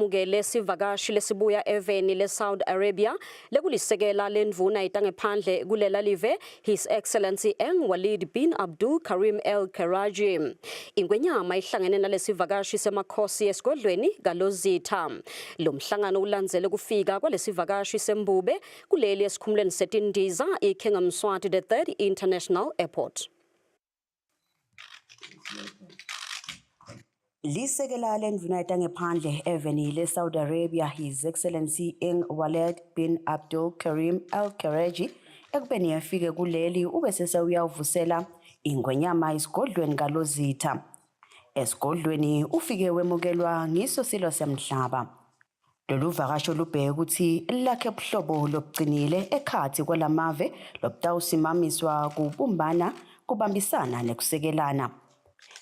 wemukele sivakashi lesibuya eveni le-Saudi Arabia lekulisekela lendvuna yetangephandle kulela live His Excellency Eng Walid bin Abdul Karim El Keraji. Ingwenyama ihlangene nalesivakashi semakhosi esigodlweni kaLozitha. Lo mhlangano ulandzele kufika kwalesivakashi sembube kuleli esikhumulweni setindiza iKing Mswati III International Airport. Lisekela lendvuna yetangephandle eveni le-Saudi Arabia His Excellency Eng Waled bin Abdul Karim Al Kereji ekubeni efike kuleli ube sesewuyawuvusela ingwenyama esigodlweni kaLozitha. Esigodlweni ufike wemukelwa ngiso silo semhlaba. Lolu vakasho lubheke ukuthi lakhe buhlobo lobucinile ekhathi kwalamave lobutawusimamiswa kubumbana, kubambisana nekusekelana.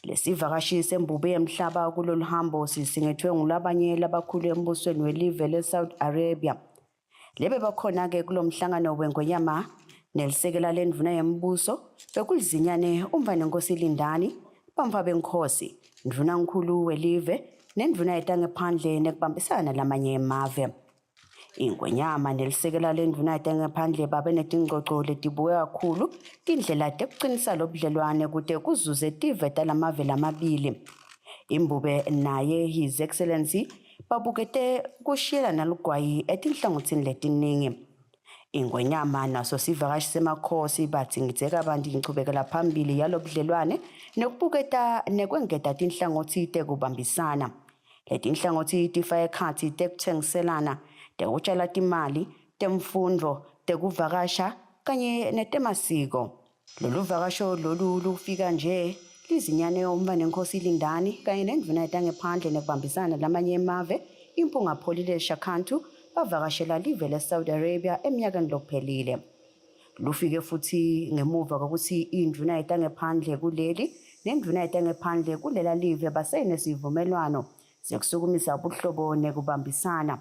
Lesivakashi sembube yemhlaba kulolu hambo sisingethwe ngulabanye labakhulu embusweni welive le-Saudi Arabia. Lebe bakhona-ke kulo mhlangano wengonyama nelisekela lendvuna yembuso bekulizinyane umntfwanenkosi Lindani, bamfa benkhosi, ndvunankhulu welive nendvuna yetangephandle nekubambisana nalamanye emave. Ingwenyama nelisekela lendvuna yetangephandle babe netingcoco letibuke kakhulu tindlela tekucinisa lobudlelwane kute kuzuze tive talamave lamabili. Imbube naye His Excellency babukete kushiyelana lugwayi etinhlangotsini letiningi. Ingwenyama naso sivakashi semakhosi badzingidze kabanti inchubekela phambili yalobudlelwane nekubuketa nekwengeta tinhlangothi tekubambisana. Letinhlangothi tifaka ekhatsi tekutsengiselana, tekutshala timali, temfundvo, tekuvakasha kanye netemasiko. Lolu vakasho lolu lufika nje lizinyane umntfwanenkosi Lindani kanye nendvuna yetangephandle nekubambisana nalamanye emave Impunga Pholile Shakantu bavakashela live le-Saudi Arabia emnyakeni lophelile. Lufike futhi ngemuva kwekutsi indvuna yetangephandle kuleli nendvuna yetangephandle kulela live basayine sivumelwano sekusukumisa buhlobo nekubambisana.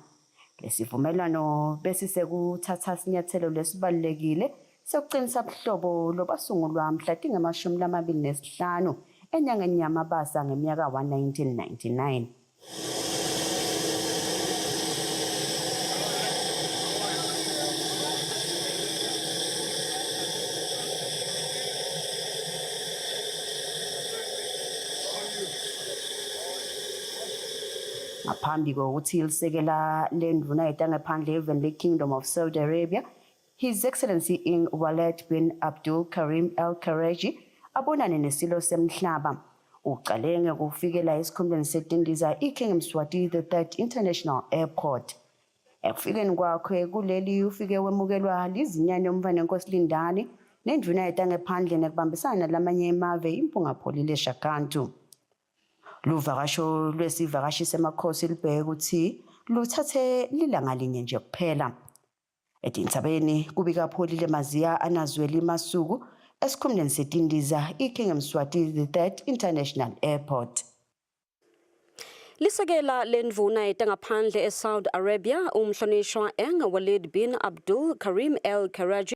Lesivumelwano besisekutsatsa sinyatselo lesibalulekile sekucinisa buhlobo lobasungulwa mhla tinge-25 enyangeni yaMabasa ngemnyaka wa-1999. Ngaphambi kokuthi lisekela lendvuna yetangephandle eveni le-Kingdom of Saudi Arabia, His Excellency Ing Waled bin Abdul Karim El Khereji abonane nesilo semhlaba. Ucale ngekufikela esikhumulweni setindiza i-King Mswati III International Airport. Ekufikeni kwakhe kuleli ufike wemukelwa lizinyane umntfwanenkosi Lindani nendvuna yetangephandle nekubambisana nalamanye emave Impunga Pholile Shakantu. Luvakasho lwesivakashi semakhosi lubheke ukuthi luthathe lilanga linye nje kuphela. Etintsabeni kubika Pholile Maziya anazweli Masuku esikhumulweni setindiza iKing Mswati III International Airport. Lisekela lendvuna yetangaphandle eSaudi Arabia umhlonishwa Eng Walid bin Abdul Karim El Karaji.